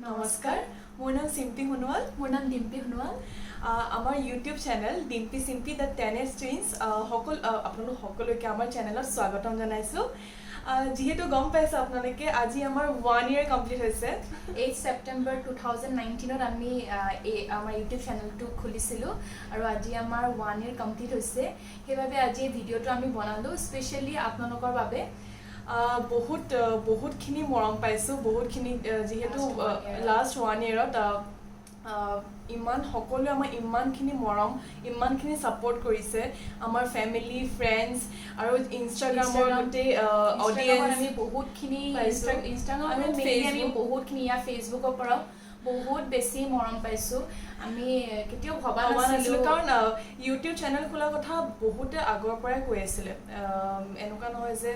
নমস্কাৰ, মোৰ নাম চিম্পী সোণোৱাল। মোৰ নাম ডিম্পী সোণোৱাল। আমাৰ YouTube channel Dimpi Chimpi the teenage twins, আপোনালোক সকলোকে আমাৰ চেনেলত স্বাগতম জনাইছোঁ। যিহেতু গম পাইছে আপোনালোকে, আজি আমাৰ ওৱান ইয়েৰ কমপ্লিট হৈছে। 8 ছেপ্টেম্বৰ 2019ত আমি এই আমাৰ ইউটিউব চেনেলটো খুলিছিলোঁ আৰু আজি আমাৰ ওৱান ইয়েৰ কমপ্লিট হৈছে। সেইবাবে আজি এই ভিডিঅ'টো আমি বনালোঁ স্পেচিয়েলি আপোনালোকৰ বাবে। বহুতখিনি মৰম পাইছোঁ, বহুতখিনি, যিহেতু Last one year-ত। লাষ্ট ওৱান ইয়েৰত ইমান সকলোৱে আমাক ইমানখিনি মৰম, ইমানখিনি ছাপৰ্ট কৰিছে, আমাৰ ফেমিলি, ফ্ৰেণ্ডছ আৰু ইনষ্টাগ্ৰামৰ গোটেই ইনষ্টাগ্ৰামত অডিয়েঞ্চ আমি বহুতখিনি পাইছোঁ। ইনষ্টাগ্ৰামত আৰু মেইনলি আমি Facebook। বহুতখিনি, ইয়াৰ ফেচবুকৰ পৰাও বহুত বেছি মৰম পাইছোঁ। আমি কেতিয়াও ভবা ভবা নাছিলোঁ, নাছিলোঁ। কাৰণ ইউটিউব চেনেল খোলাৰ কথা বহুতে আগৰ পৰাই কৈ আছিলে। এনেকুৱা নহয় যে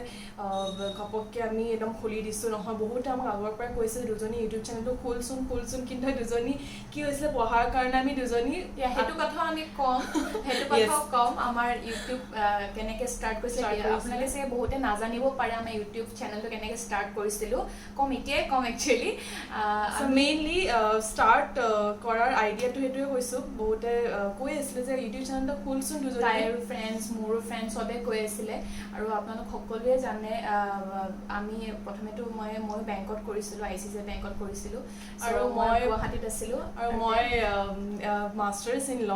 ঘপককৈ আমি একদম খুলি দিছোঁ, নহয়। বহুতে আমাক আগৰ পৰাই কৈছিলে, দুজনী ইউটিউব চেনেলটো খোলচোন, খোলচোন। কিন্তু দুজনী কি হৈছিলে, পঢ়াৰ কাৰণে আমি দুজনী সেইটো কথাও আমি ক'ম, সেইটো কথাও ক'ম, আমাৰ ইউটিউব কেনেকৈ ষ্টাৰ্ট কৰিছিলে। Start কৰিছিলে। আপোনালোকে চাগে বহুতে নাজানিব পাৰে আমাৰ ইউটিউব চেনেলটো কেনেকৈ ষ্টাৰ্ট কৰিছিলোঁ। ক'ম, এতিয়াই ক'ম একচুৱেলি। মেইনলি ষ্টাৰ্ট কৰাৰ আইডিয়াটো সেইটোৱে কৈছোঁ, বহুতে কৈ আছিলে যে ইউটিউব চেনেলটো খোলচোন দুজনী। তাইৰো ফ্ৰেণ্ডছ, মোৰো ফ্ৰেণ্ডছ, চবে কৈ আছিলে। আৰু আপোনালোক সকলোৱে জানে, আমি প্ৰথমেতো ময়ো বেংকত কৰিছিলোঁ, আইচিআইচিআই বেংকত কৰিছিলোঁ আৰু আৰু মই গুৱাহাটীত আছিলোঁ। আৰু মই মাষ্টাৰ্ছ ইন ল,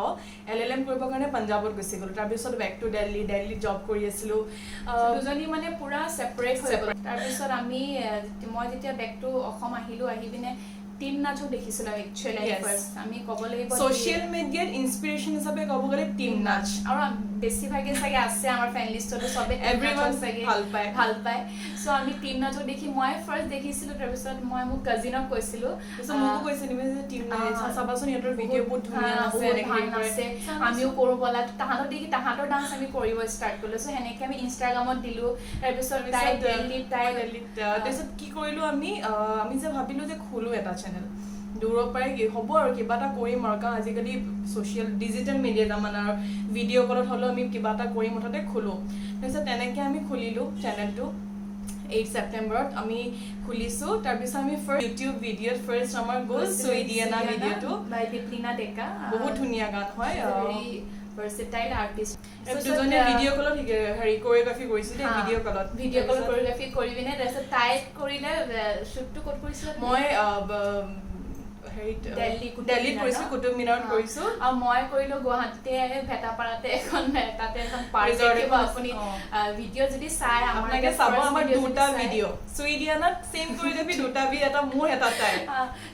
এলএলএম কৰিবৰ কাৰণে পাঞ্জাৱত গুচি গ'লোঁ। তাৰপিছত বেক টু দিল্লী, দিল্লীত জব কৰি আছিলোঁ। দুজনী মানে পুৰা ছেপাৰেট হৈ গ'ল। তাৰপিছত আমি মই যেতিয়া বেক টু অসম আহিলোঁ, আহি পিনে টিম নাথক দেখিছিলোঁ একচুৱেলি। ফাৰ্ষ্ট আমি ক'ব লাগিব ছ'চিয়েল মিডিয়াত ইনস্পিৰেশ্যন হিচাপে ক'ব গ'লে টিম নাথ। আৰু বেছিভাগে চাগে আছে আমাৰ ফ্ৰেণ্ড লিষ্টতো, চবে টিম Everyone নাথক চাগে ভাল পায়। ভাল পায়। চ' আমি টিম নাথক দেখি, মই ফাৰ্ষ্ট দেখিছিলোঁ, তাৰপিছত মই মোৰ কাজিনক কৈছিলোঁ। তাৰপিছত মোকো কৈছে তুমি যে টিম নাথ চাবাচোন, সিহঁতৰ ভিডিঅ' বহুত ধুনীয়া নাচে, বহুত এনেকে ভাল হেৰি কৰে। নাচে, আমিও কৰোঁ ব'লা। তাহাঁতক দেখি তাহাঁতৰ ডান্স আমি কৰিব ষ্টাৰ্ট কৰিলোঁ। চ' সেনেকে আমি ইনষ্টাগ্ৰামত দিলোঁ। তাৰপিছত তাই তাৰপিছত, দিল্লীত, তাই দিল্লীত, তাৰপিছত কি কৰিলোঁ আমি, আমি যে ভাবিলোঁ যে খোলো এটা চেনেল, দূৰৰ পৰাই কি হ'ব আৰু কিবা এটা কৰিম আৰু, কাৰণ আজিকালি ছ'চিয়েল ডিজিটেল মিডিয়া জামানা আৰু ভিডিঅ' কলত হ'লেও আমি কিবা এটা কৰিম, মুঠতে খোলোঁ। তাৰপিছত তেনেকৈ আমি খুলিলোঁ চেনেলটো। 8 ছেপ্টেম্বৰত আমি খুলিছোঁ। তাৰপিছত আমি ফাৰ্ষ্ট ইউটিউব ভিডিঅ'ত ফাৰ্ষ্ট আমাৰ গ'ল চুইডিয়ানা ভিডিঅ'টো। বাই দীপলিনা ডেকা। বহুত ধুনীয়া গান হয়। Very versatile artist. দুজনে ভিডিঅ' কলত হেৰি কৰিঅ'গ্ৰাফি কৰিছোঁ দেই, ভিডিঅ' কলত। ভিডিঅ' কল কৰিঅ'গ্ৰাফি কৰি পিনে তাৰপিছত তাই কৰিলে। শ্বুটটো ক'ত কৰিছিলে? মই হেৰিত দিল্লী, কুতুব দিল্লীত মিনাৰ কৰিছোঁ, ন? কুতুব মিনাৰত কৰিছোঁ। আৰু মই কৰিলোঁ গুৱাহাটীতে, ভেটাপাৰাতে এখন, তাতে এখন পাৰ্ক Resort দেখিব এখন আছে, আপুনি। ভিডিঅ' যদি চাই আমাৰ আপোনালোকে চাব first আমাৰ video যদি দুটা চাই, ভিডিঅ', চুইডিয়ানাত ছেম কৰিঅ'গ্ৰাফি দুটা ভিডিঅ', এটা মোৰ, এটা তাইৰ।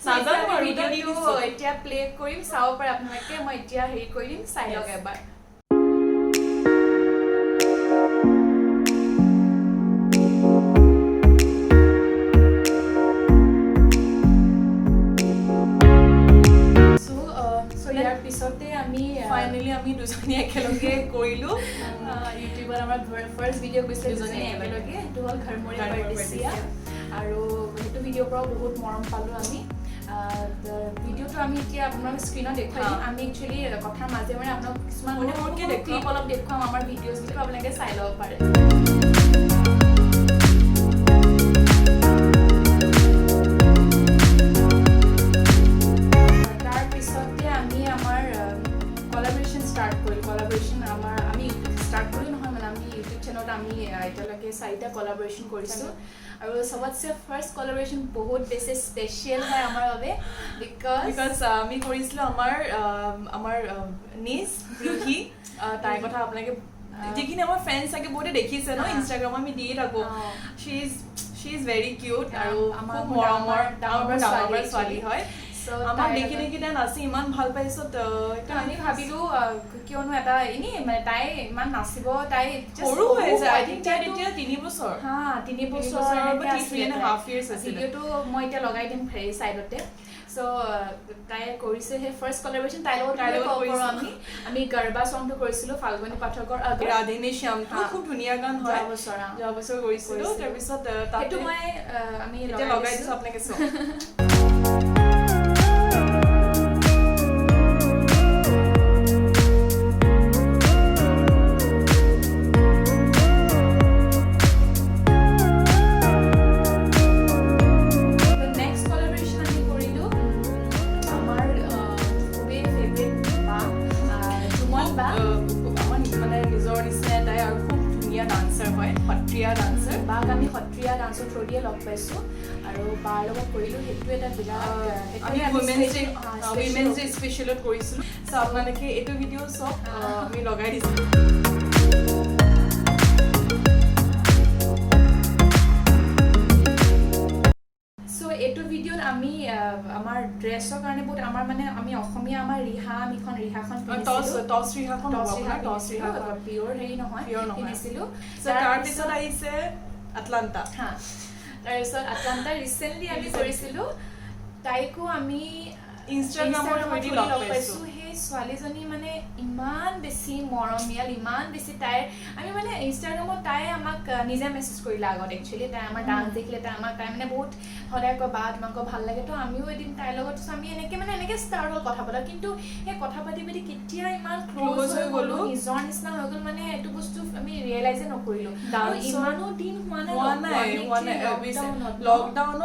So নাজানো এতিয়া আৰু, দুটা দি ভিডিঅ'টো দিছোঁ। এতিয়া প্লে কৰিম, চাব পাৰে আপোনালোকে। মই এতিয়া হেৰি কৰি দিম, চাই লওক এবাৰ। চ' ইয়াৰ পিছতে আমি ফাইনেলি আমি দুজনী একেলগে কৰিলোঁ। ইউটিউবত আমাৰ ফাৰ্ষ্ট ভিডিঅ' গৈছিলে দুজনী দুজনী একেলগে, সেইটো হ'ল ঘৰমৰি ঘৰমৰি পৰদেশীয়া। আৰু সেইটো ভিডিঅ'ৰ পৰাও বহুত মৰম পালোঁ আমি। ভিডিঅ'টো আমি এতিয়া আপোনাক স্ক্ৰীণত দেখুৱাই দিম। আমি একচুৱেলি কথাৰ মাজে মাজে আপোনাক কিছুমান মানে সৰু সৰুকে ক্লিপ দেখুৱাম। অলপ দেখুৱাম আমাৰ ভিডিঅ'জ, যিটো আপোনালোকে চাই ল'ব পাৰে। তাৰপিছতে আমি আমাৰ কলাবৰেশ্যন ষ্টাৰ্ট কৰিলোঁ। কলাবৰেশ্যন আমাৰ আমি ষ্টাৰ্ট কৰিলোঁ নহয়, মানে আমি ইউটিউব চেনেলত আমি এতিয়ালৈকে চাৰিটা কলাবৰেশ্যন কৰিছোঁ। আৰু চবতছে ফাৰ্ষ্ট কলাবৰেশ্যন বহুত বেছি স্পেচিয়েল হয় আমাৰ বাবে, because because আমি কৰিছিলোঁ আমাৰ নিজ ৰুহি, তাইৰ কথা আপোনালোকে যিখিনি আমাৰ ফ্ৰেণ্ডছ চাগে বহুতে দেখিছে ন, ইনষ্টাগ্ৰামত আমি দিয়ে থাকোঁ। She is very cute আৰু আমাৰ খুব মোৰ মৰমৰ, ডাঙৰ ডাঙৰ ছোৱালী ছোৱালী হয়। So, আমাক তাইৰ দেখি দেখি তাই নাচি ইমান ভাল পাইছোঁ। তো আমি ভাবিলোঁ, কিয়নো এটা এনেই মানে তাই ইমান নাচিব, তাই just সৰু হৈ আছে, হয়, আই থিংক তাই তেতিয়াতো তেতিয়া 3 বছৰ। হা, 3 বছৰ বছৰ বা এনেকে three আছিলে and a তাই। half years আছিলে। ভিডিঅ'টো মই এতিয়া লগাই দিম হেৰি চাইডতে। চ' তাই কৰিছে সেই ফাৰ্ষ্ট কলাবৰেশ্যন তাইৰ লগত। তাইৰ লগত ক'ব পাৰোঁ। কৰিছোঁ। আমি গৰবা চংটো কৰিছিলোঁ ফাল্গুনী পাঠকৰ ৰাধেনে শ্যামটো। খুব ধুনীয়া গান হয়। যোৱা বছৰ, অ। যোৱা বছৰ কৰিছিলোঁ। কৰিছিলোঁ। তাৰপিছত তাতে সেইটো মই আমি এতিয়া লগাই লগাই দিছোঁ। দিছোঁ, আপোনালোকে চাওক। নেক্সট কলাবৰেশ্যন আমি কৰিলোঁ সত্ৰীয়া ডান্সাৰ। বাক আমি সত্ৰীয়া ডান্সৰ থ্ৰু দিয়ে লগ পাইছোঁ আৰু বাৰ লগত কৰিলোঁ। সেইটো এটা বিৰাট সেইটো আমি এটা special- women's day special। স্পেচিয়েলত কৰিছিলোঁ। চ' আপোনালোকে এইটো ভিডিঅ' চাওক, আমি লগাই দিছোঁ। চ' এইটো ভিডিঅ'ত আমি আমাৰ ড্ৰেছৰ কাৰণে বহুত আমাৰ মানে আমি অসমীয়া আমাৰ ৰিহা, আমি এখন ৰিহাখন টচ টচ ৰিহাখন হ'ব, টচ ৰিহা, আপোনাৰ টচ ৰিহাখন। পিয়ৰ হেৰি নহয়। Pure নহয়। পিন্ধিছিলোঁ। চ' তাৰপিছত আহিছে আটলাণ্টা। হা, তাৰপিছত আটলাণ্টা ৰিচেণ্টলি আমি Recently। কৰিছিলোঁ। তাইকো আমি ইনষ্টাগ্ৰামৰ ইনষ্টাগ্ৰামৰ থ্ৰুদি থ্ৰুদি লগ লগ পাইছোঁ। পাইছোঁ। সেই ছোৱালীজনী মানে ইমান বেছি মৰমীয়াল, ইমান বেছি তাইৰ আমি মানে ইনষ্টাগ্ৰামত তাই আমাক নিজে মেছেজ কৰিলে আগত। একচুৱেলি তাই আমাৰ ডান্স দেখিলে, তাই আমাক তাই মানে বহুত সদায় কয়, বা তোমালোকক ভাল লাগে। তো আমিও এদিন তাইৰ লগত, so আমি এনেকৈ মানে এনেকৈ ষ্টাৰ্ট হ'ল কথা পতা। কিন্তু সেই কথা পাতি পাতি কেতিয়া ইমান ক্ল'জ Close হৈ হৈ গ'লো, গ'লো। নিজৰ নিচিনা হৈ গ'ল, মানে এইটো বস্তু আমি ৰিয়েলাইজে নকৰিলোঁ। আৰু ইমানো দিন হোৱা নাই হোৱা লগ নাই পোৱা, আমি হোৱা নাই। actually lockdown-ত ন?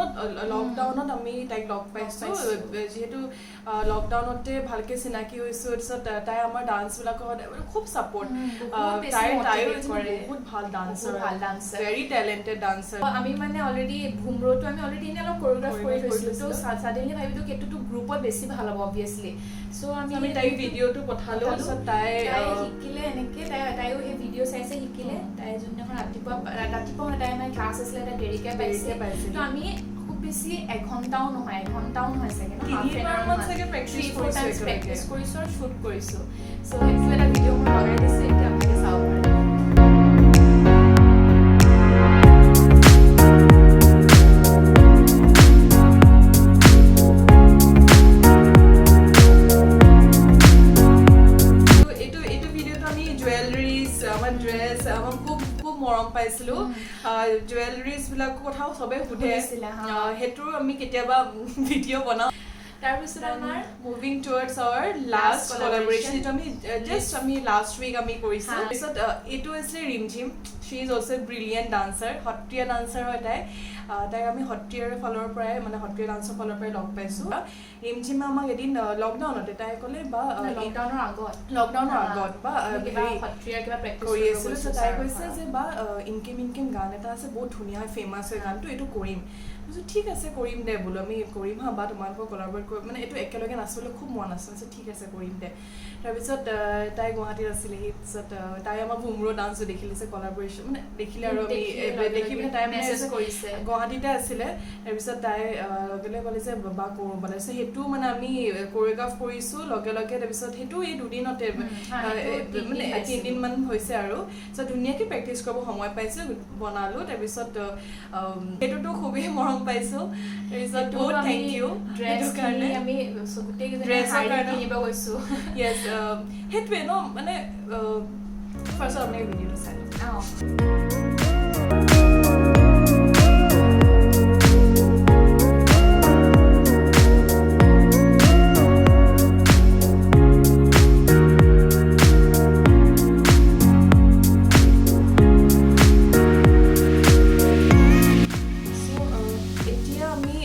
লকডাউনত আমি তাইক লগ পাইছোঁ। পাইছোঁ। যিহেতু লকডাউনতে ভালকে চিনাকি হৈছোঁ, তাৰপিছত তাই আমাৰ ডান্সবিলাকৰ সদায় খুব ছাপৰ্ট। বহুত বেছি তাই তাইও motivate এজনী কৰে। বহুত ভাল ডান্সাৰ। বহুত ভাল dancer। Very talented dancer. আমি মানে অলৰেডি ভুমৰটো আমি অলৰেডি এনেই অলপ কৰিঅ'গ্ৰাফ কৰি Choreograph কৰি থৈছিলোঁ। তো থৈছিলোঁ। ছাডেনলি ভাবিলোঁ কি এইটোতো গ্ৰুপত বেছি ভাল হ'ব অবভিয়াছলি। চ' আমি আমি তাইক ভিডিঅ'টো পঠালোঁ। পঠালোঁ। তাৰপিছত তাই তাই শিকিলে এনেকে, তাই তাইও সেই ভিডিঅ' চাইছে, শিকিলে। তাই যোনদিনাখন ৰাতিপুৱা ৰাতিপুৱা মানে তাই মানে ক্লাছ আছিলে, তাই দেৰিকে পাইছে। দেৰিকে পাইছিলে। তো আমি খুব বেছি এঘণ্টাও নহয় চাগে ন, half an hour তিনিবাৰমান মান। চাগে practice Three, four কৰিছোঁ times একেলগে। practice কৰিছোঁ আৰু শ্বুট কৰিছোঁ। চ' সেইটো এটা ভিডিঅ' মই লগাই দিছোঁ এতিয়া, আপোনালোকে চাব পাৰে। তো এইটো ভিডিঅ'টো আমি জুৱেলাৰিজ, আমাৰ ড্ৰেছ, আমাৰ খুব খুব মৰম পাইছিলোঁ। জুৱেলাৰিজ বিলাকৰ কথাও চবে সোধে। সুধিছিলে, হা। সেইটোৰো আমি কেতিয়াবা ভিডিঅ' বনাওঁ। তাৰপিছত আমাৰ moving towards our last last collaboration, collaboration। যিটো আমি জাষ্ট আমি লাষ্ট উইক আমি কৰিছোঁ। তাৰপিছত এইটো আছিলে Rimjhim. She is also brilliant dancer, Sattriya dancer হয় তাই। তাইক আমি সত্ৰীয়াৰ ফালৰ পৰাই, মানে সত্ৰীয়া ডান্সৰ ফালৰ পৰাই লগ পাইছোঁ। ৰিমঝিমে আমাক এদিন লকডাউনতে তাই ক'লে বা লকডাউনৰ আগত। লকডাউনৰ আগত বা কিবা হেৰি সত্ৰীয়াৰ কিবা প্ৰেক্টিচ কৰি আছিলোঁ। চ' তাই কৈছে যে বা ইনকেম ইনকেম গান এটা আছে, বহুত ধুনীয়া হয়, ফেমাছ হয় গানটো, এইটো কৰিম। কৈছোঁ ঠিক আছে, কৰিম দে বোলো, আমি কৰিম হা বা তোমালোকৰ কলাবৰেট কৰিম, মানে এইটো একেলগে নাচিবলৈ খুব মন আছে। কৈছে ঠিক আছে, কৰিম দে। তাৰপিছত তাই গুৱাহাটীত আছিলেহি। তাৰপিছত তাই আমাৰ ভুমৰো ডান্সটো দেখিলে যে কলাবৰেশ্যন মানে দেখিলে আৰু আমি দেখি পিনে তাই মানে মেছেজ কৰিছে। গুৱাহাটীতে আছিলে। তাৰপিছত তাই লগে লগে ক'লে যে বা কৰোঁ বোলে। চ' সেইটো মানে আমি কৰিঅ'গ্ৰাফ কৰিছোঁ লগে লগে। তাৰপিছত সেইটো এই দুদিনতে মানে 3 দিনমান হৈছে আৰু। চ' ধুনীয়াকৈ প্ৰেক্টিচ কৰিব সময় পাইছোঁ, বনালোঁ। তাৰপিছত সেইটোতো খুবেই মৰম পাইছোঁ। তাৰপিছত বহুত thank U সেইটো কাৰণে। আমি ড্ৰেছৰ কাৰণে কিনিব গৈছোঁ। য়েছ, সেইটোৱে ন, মানে ফাৰ্ষ্টত আপুনি ভিডিঅ'টো চাই লওক। অঁ। চ' এতিয়া আমি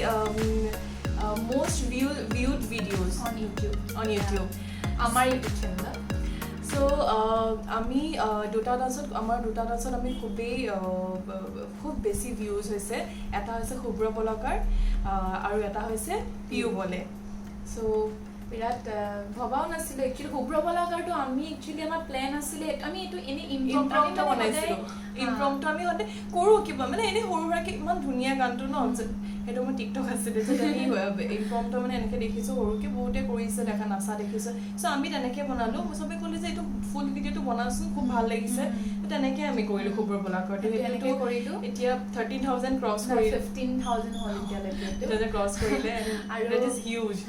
most viewed videos on YouTube. On YouTube. আমাৰ ইউটিউব চেনেলত। চ' আমি দুটা ডান্সত, আমাৰ দুটা ডান্সত আমি খুবেই খুব বেছি ভিউজ হৈছে। এটা হৈছে শুভ্ৰ বলকাৰ আৰু এটা হৈছে পিউ বলে। চ' বিৰাট ভবাও নাছিলোঁ একচুৱেলি। শুভ্ৰ বলাকাৰটো আমি একচুৱেলি আমাৰ প্লেন আছিলে, আমি এইটো এনেই ইম্প্ৰমটো বনাইছিলোঁ। ইম্প্ৰমটো আমি সদায় কৰোঁ কিবা মানে এনেই সৰু সুৰাকৈ। ইমান ধুনীয়া গানটো ন, সেইটো মোৰ টিকটক আছিলে যে আমি ইম্প্ৰমটো মানে এনেকৈ দেখিছোঁ, সৰুকৈ বহুতে কৰিছে, দেখা নাচা দেখিছোঁ। চ' আমি তেনেকৈ বনালোঁ। চবে ক'লে যে এইটো ফুল ভিডিঅ'টো বনাচোন, খুব ভাল লাগিছে। তেনেকৈ আমি কৰিলোঁ শুভ্ৰ বলাকাৰটো। সেইটো কৰিলোঁ। এতিয়া 13,000 ক্ৰছ কৰিলে। 15,000 হ'ল এতিয়ালৈকে। ক্ৰছ কৰিলে আৰু that is huge.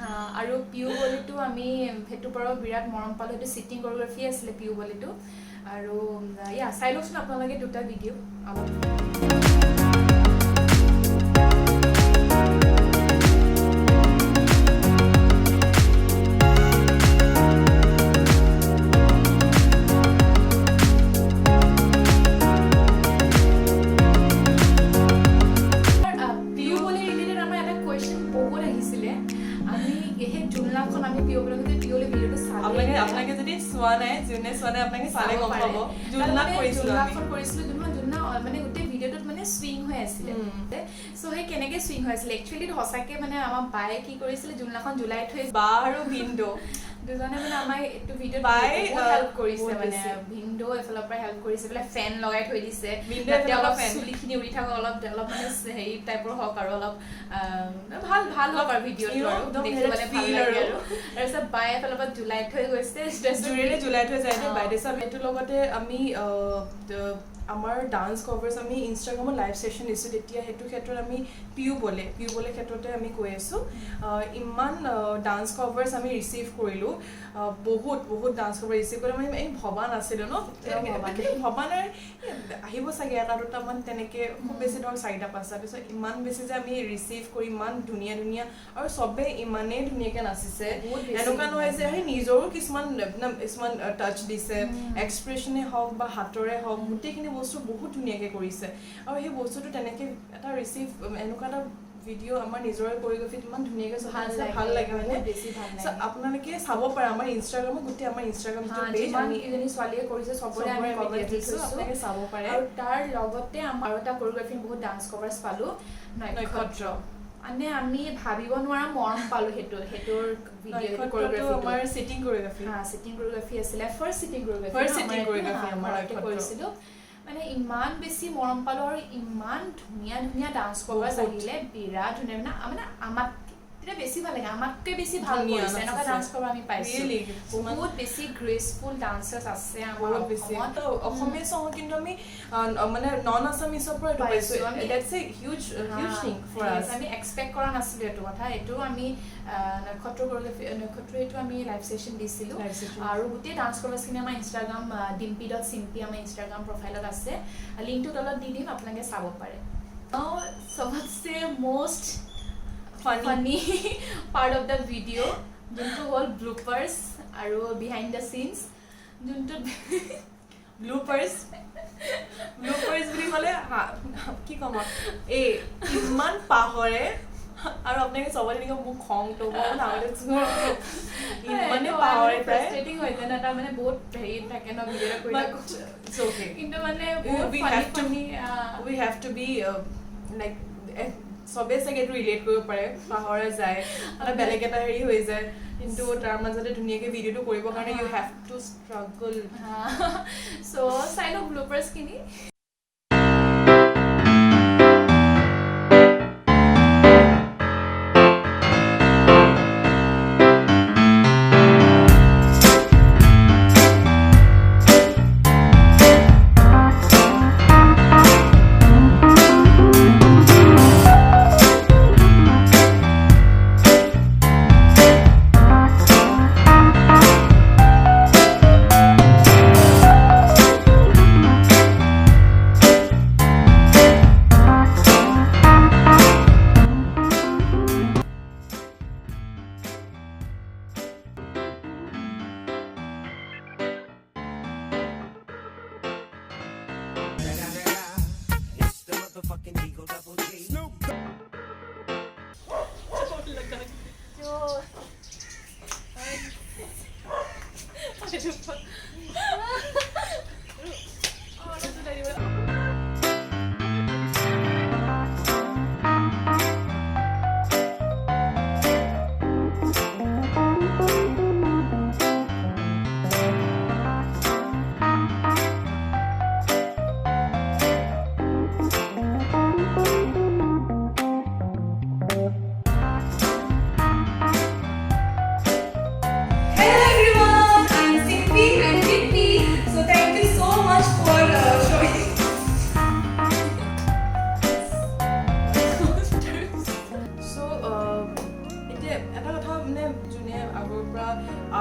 আৰু পিউ বলিটো আমি সেইটোৰ পৰাও বিৰাট মৰম পালোঁ। সেইটো চিটিং কৰিঅ'গ্ৰাফি আছিলে পিউ বলিটো। আৰু ইয়া, চাই লওকচোন আপোনালোকে দুটা ভিডিঅ'। পিউ বলি ৰিলেটেড আমাৰ এটা কুৱেশ্যন বহুত আহিছিলে। আমি সেই জোলনাখন আমি পিয়বলৈ পিয়লে ভিডিঅ'টো চালে আপোনালোকে যদি চোৱা নাই, যোনে চোৱা নাই আপোনালোকে চালে গম পাব। জোলনা কৰিছিলোঁ, জোলনাখন কৰিছিলোঁ, যোনখন জোলনা মানে গোটেই ভিডিঅ'টোত মানে চুইং হৈ আছিলে। চ' সেই কেনেকৈ চুইং হৈ আছিলে একচুৱেলি সঁচাকৈ মানে আমাৰ বায়ে কি কৰিছিলে, জোলনাখন জোলাই থৈ বা আৰু ভিনদেউ দুজনে মানে আমাৰ এইটো ভিডিঅ'ত হেল্প কৰিছে, মানে ভিনদেউ এফালৰ পৰা হেল্প কৰিছে, বোলে ফেন লগাই থৈ দিছে, অলপ চুলিখিনি উৰি থাকক, অলপ অলপ মানে হেৰি টাইপৰ হওক আৰু অলপ ভাল ভাল হওক আৰু ভিডিঅ'টো আৰু দেখিবলৈ ভাল লাগে আৰু। তাৰপিছত বায়ে এফালৰ পৰা জোলাই থৈ গৈছে, জোৰেৰে জোলাই থৈ যায় বাই। তাৰপিছত এইটোৰ লগতে আমি আমাৰ ডান্স কভাৰ্ছ আমি ইনষ্টাগ্ৰামত লাইভ ছেশ্যন দিছোঁ, তেতিয়া সেইটো ক্ষেত্ৰত আমি পিউ বলে ক্ষেত্ৰতে আমি কৈ আছোঁ, ইমান ডান্স কভাৰ্ছ আমি ৰিচিভ কৰিলোঁ, বহুত বহুত ডান্স কভাৰ ৰিচিভ কৰিলোঁ। মানে আমি ভবা নাছিলোঁ ন, ভবা নাই আহিব চাগে এটা দুটামান তেনেকৈ, খুব বেছি ধৰক 4টা 5টা। তাৰপিছত ইমান বেছি যে আমি ৰিচিভ কৰি ইমান ধুনীয়া ধুনীয়া আৰু চবেই ইমানেই ধুনীয়াকৈ নাচিছে, এনেকুৱা নহয় যে সেই নিজৰো কিছুমান কিছুমান টাচ দিছে, এক্সপ্ৰেশ্যনেই হওক বা হাতৰে হওক, গোটেইখিনি বস্তু বহুত ধুনীয়াকৈ কৰিছে। আৰু সেই বস্তুটো তেনেকৈ এটা ৰিচিভ এনেকুৱা এটা ভিডিঅ' আমাৰ নিজৰে কৰিঅ'গ্ৰাফিত ইমান ধুনীয়াকৈ ভাল লাগে, মানে আপোনালোকে চাব পাৰে আমাৰ ইনষ্টাগ্ৰামত, গোটেই আমাৰ ইনষ্টাগ্ৰাম পেজ আমি কেইজনী ছোৱালীয়ে কৰিছে চবৰে আমি কভাৰ দিছোঁ, আপোনালোকে চাব পাৰে। আৰু তাৰ লগতে আমাৰ আৰু এটা কৰিঅ'গ্ৰাফি বহুত ডান্স কভাৰ্ছ পালোঁ, নক্ষত্ৰ, মানে আমি ভাবিব নোৱাৰা মৰম পালোঁ সেইটোৰ ভিডিঅ' কৰিঅ'গ্ৰাফি আমাৰ চিটিং কৰিঅ'গ্ৰাফি, চিটিং কৰিঅ'গ্ৰাফি আছিলে, ফাৰ্ষ্ট চিটিং কৰিঅ'গ্ৰাফি আমাৰ কৰিছিলোঁ, মানে ইমান বেছি মৰম পালোঁ আৰু ইমান ধুনীয়া ধুনীয়া ডান্স কভাৰ্ছ আহিলে, বিৰাট ধুনীয়া, মানে মানে আমাক তেতিয়া বেছি ভাল লাগে, আমাতকৈ বেছি ভাল কৰিছে এনেকুৱা ডান্স কভাৰ আমি পাইছোঁ। বহুত বেছি গ্ৰেচফুল ডান্সাৰ্ছ আছে আমাৰ অসমত, অসমীয়া চং কিন্তু আমি মানে নন আছামিছৰ পৰা এইটো পাইছোঁ, that's a huge huge thing for us. আমি এক্সপেক্ট কৰা নাছিলোঁ এইটো কথা। এইটো আমি নক্ষত্ৰ কৰিঅ'গ্ৰাফি, নক্ষত্ৰ এইটো আমি লাইভ ছেশ্যন দিছিলোঁ আৰু গোটেই ডান্স কভাৰ্ছখিনি আমাৰ ইনষ্টাগ্ৰাম dimpy.simpi আমাৰ ইনষ্টাগ্ৰাম প্ৰফাইলত আছে, লিংকটো তলত দি দিম, আপোনালোকে চাব পাৰে। চবতছে most funny part of the video যোনটো হ'ল ব্লুপাৰ্ছ আৰু বিহাইণ্ড the scenes, যোনটোত ব্লুপাৰ্ছ বুলি ক'লে কি ক'ম, এই ইমান পাহৰে আৰু আপোনালোকে চবতে তেনেকৈ মোক খংটো ইমানে পাহৰে, ফ্ৰাষ্ট্ৰেটিং হৈ যায় ন, তাৰ মানে বহুত হেৰি থাকে ন ভিডিঅ' কৰি, কিন্তু মানে we have to be like চবেই চাগে এইটো ৰিলেট কৰিব পাৰে, পাহৰা যায়, এটা বেলেগ এটা হেৰি হৈ যায়, কিন্তু তাৰ মাজতে ধুনীয়াকৈ ভিডিঅ'টো কৰিবৰ কাৰণে you have to struggle. So চাই লওক ব্লুপাৰ্ছখিনি।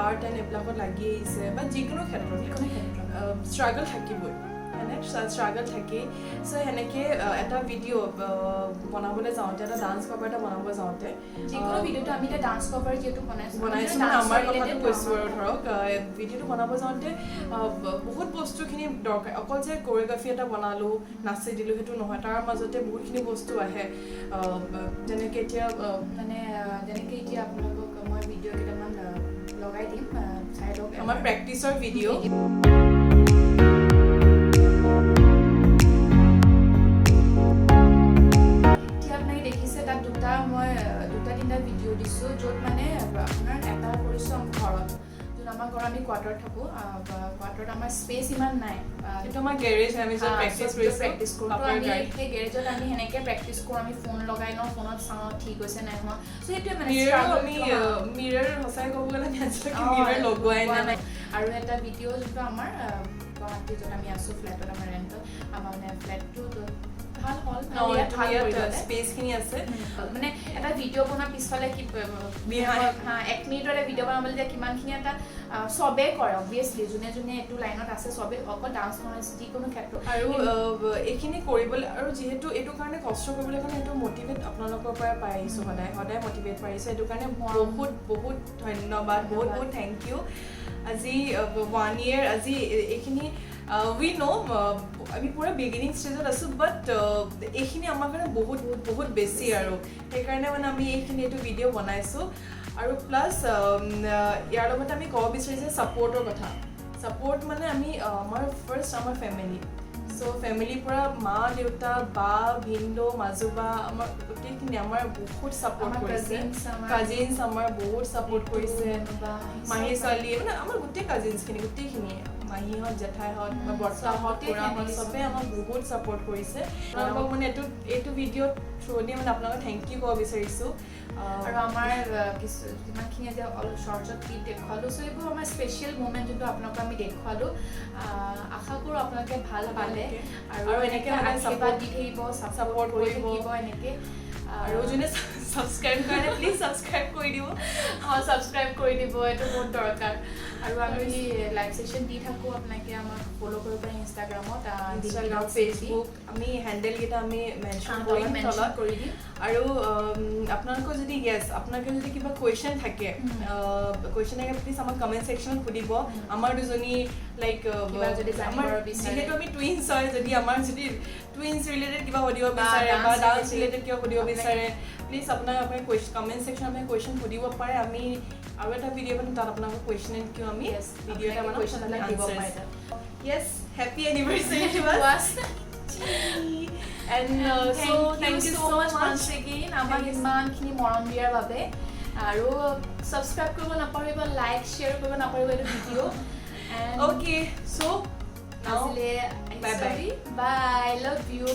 আৰ্ট এণ্ড এইবিলাকত লাগি আহিছে বা যিকোনো ক্ষেত্ৰত ষ্ট্ৰাগল থাকিবই, হয়নে, ষ্ট্ৰাগল থাকেই। চ' সেনেকৈ এটা ভিডিঅ' বনাবলৈ যাওঁতে, এটা ডান্স কভাৰ এটা বনাব যাওঁতে, যিকোনো ভিডিঅ'টো আমি এতিয়া ডান্স কভাৰ যিহেতু বনাইছোঁ মানে আমাৰ কথাটো কৈছোঁ আৰু ধৰক ভিডিঅ'টো বনাব যাওঁতে বহুত বস্তুখিনি দৰকাৰ, অকল যে কৰিঅ'গ্ৰাফি এটা বনালোঁ নাচি দিলোঁ সেইটো নহয়, তাৰ মাজতে বহুতখিনি বস্তু আহে। যেনেকৈ এতিয়া মানে যেনেকৈ এতিয়া আপোনালোকক মই ভিডিঅ' আমাৰ প্ৰেক্টিচৰ ভিডিঅ'। এতিয়া আপোনালোকে দেখিছে, তাত দুটা মই দুটা তিনিটা ভিডিঅ' দিছোঁ, য'ত মানে আপোনাৰ এটা কৰিছোঁ আমাৰ ঘৰত, যোন আমাৰ ঘৰত, আমি কোৱাৰ্টাৰত থাকোঁ। কোৱাৰ্টাৰত আমাৰ স্পেচ ইমান নাই। সেইটো আমাৰ গেৰেজ হয়, আমি য'ত প্ৰেক্টিচ কৰিছোঁ। প্ৰেক্টিচ কৰোঁ। তো পাপাৰ আমি গাড়ী। সেই গেৰেজত আমি সেনেকৈ প্ৰেক্টিচ কৰোঁ। আমি ফোন লগাই লওঁ, ফোনত চাওঁ ঠিক হৈছে নাই হোৱা। চ' সেইটোৱে মানে মিৰৰো struggle আমি টো, হা। মিৰৰ সঁচাই ক'ব গ'লে আমি আজিলৈকে মিৰৰ লগোৱাই লগোৱা নাই। আৰু এটা ভিডিঅ' যোনটো আমাৰ গুৱাহাটী, য'ত আমি আছোঁ ফ্লেটত, আমাৰ ৰেণ্টত, আমাৰ মানে ফ্লেটটো ভাল হ'ল, ইয়াত ভাল ইয়াত কৰিবলৈ। স্পেচখিনি আছে। মানে এটা ভিডিঅ' বনোৱাৰ পিছফালে কি Behind. হা, 1 মিনিটৰে ভিডিঅ' বনাবলৈ যে কিমানখিনি এটা চবেই কৰে, অবভিয়াছলি যোনে যোনে এইটো লাইনত আছে চবেই, অকল ডান্স নহয়, যিকোনো ক্ষেত্ৰত। আৰু এইখিনি কৰিবলৈ আৰু যিহেতু এইটো কাৰণে কষ্ট কৰিবলৈ কাৰণে এইটো মটিভেট আপোনালোকৰ পৰাই পাই আহিছোঁ, সদায় সদায় মটিভেট পাই আহিছোঁ। সেইটো কাৰণে বহুত বহুত ধন্যবাদ, বহুত বহুত thank U. আজি ওৱান ইয়েৰ, আজি এইখিনি উই ন' আমি পূৰা বিগিনিং ষ্টেজত আছোঁ, বাট এইখিনি আমাৰ কাৰণে বহুত বহুত বেছি আৰু সেইকাৰণে মানে আমি এইখিনি এইটো ভিডিঅ' বনাইছোঁ। আৰু প্লাছ ইয়াৰ লগতে আমি ক'ব বিচাৰিছোঁ ছাপৰ্টৰ কথা। ছাপৰ্ট মানে আমি আমাৰ ফাৰ্ষ্ট আমাৰ ফেমিলি, চ' ফেমিলিৰ পৰা মা, দেউতা, বা, ভিনদেউ, মাজুবা, আমাৰ গোটেইখিনি আমাৰ বহুত ছাপৰ্ট আমাৰ কৰিছে। cousins, আমাৰ কাজিনছ আমাৰ বহুত ছাপৰ্ট কৰিছে। বা মাহী ছোৱালী, মানে আমাৰ গোটেই কাজিনছখিনি, গোটেইখিনি, মাহীহঁত, জেঠাইহঁত, বা বৰ্তাহঁত, গোটেই খুৰাহঁত, family। চবেই আমাক বহুত ছাপৰ্ট কৰিছে। আপোনালোকক মানে এইটো ভিডিঅ'ত থ্ৰুদি মানে আপোনালোকক thank U ক'ব বিচাৰিছোঁ। আৰু আমাৰ কিছু যিমানখিনি আজি অলপ শ্বৰ্টছত ক্লিপ দেখুৱালোঁ, চ' এইবোৰ আমাৰ স্পেচিয়েল মুমেণ্ট যোনটো আপোনালোকক আমি দেখুৱালোঁ। আশা কৰোঁ আপোনালোকে ভাল পালে। আৰু আৰু এনেকৈ এনেকে মানে আশীৰ্বাদ support দি থাকিব, support support কৰি কৰিব। থাকিব এনেকৈ। আৰু যোনে ছাবস্ক্ৰাইব কৰে, প্লিজ ছাবস্ক্ৰাইব কৰি দিব। অঁ, ছাবস্ক্ৰাইব কৰি দিব, এইটো বহুত দৰকাৰ। আৰু আমি লাইভ ছেশ্যন দি থাকোঁ, আপোনালোকে আমাক ফ'ল' কৰিব পাৰে ইনষ্টাগ্ৰামত। ইনষ্টাগ্ৰাম, ফেচবুক, আমি হেণ্ডেলকেইটা আমি মেনশ্যন কৰি দিম মেনশ্যন তলত। কৰি দিম। আৰু আপোনালোকৰ যদি, য়েছ, আপোনালোকৰ যদি কিবা কুৱেশ্যন থাকে, কুৱেশ্যন থাকে, প্লিজ আমাক কমেণ্ট ছেকশ্যনত সুধিব। আমাৰ দুজনী লাইক কিবা যদি জানিব আমাৰ বিচাৰে। যিহেতু আমি টুইনছ হয়, যদি আমাৰ যদি টুইনছ ৰিলেটেড কিবা সুধিব বা বিচাৰে বা dance dance related related কিবা সুধিব আপোনাক বিচাৰে, প্লিজ আপোনাৰ কমেণ্ট ছেকশ্যনত আপুনি কুৱেশ্যন সুধিব পাৰে। আমি আৰু এটা ভিডিঅ' বনাম, তাত আপোনালোকৰ কুৱেশ্যন এণ্ড কিউ আমি ভিডিঅ' এটা আপোনালোকে বনাম। Question বিলাক দিব পাৰে তাত। Yes, happy anniversary to To us. us. And so thank you so much once again আমাক Thank you. ইমানখিনি মৰম দিয়াৰ বাবে। আৰু ছাবস্ক্ৰাইব কৰিব নাপাহৰিব, লাইক শ্বেয়াৰ কৰিব নাপাহৰিব এইটো ভিডিঅ'। Okay, so now আজিলৈ bye bye. Bye, love you.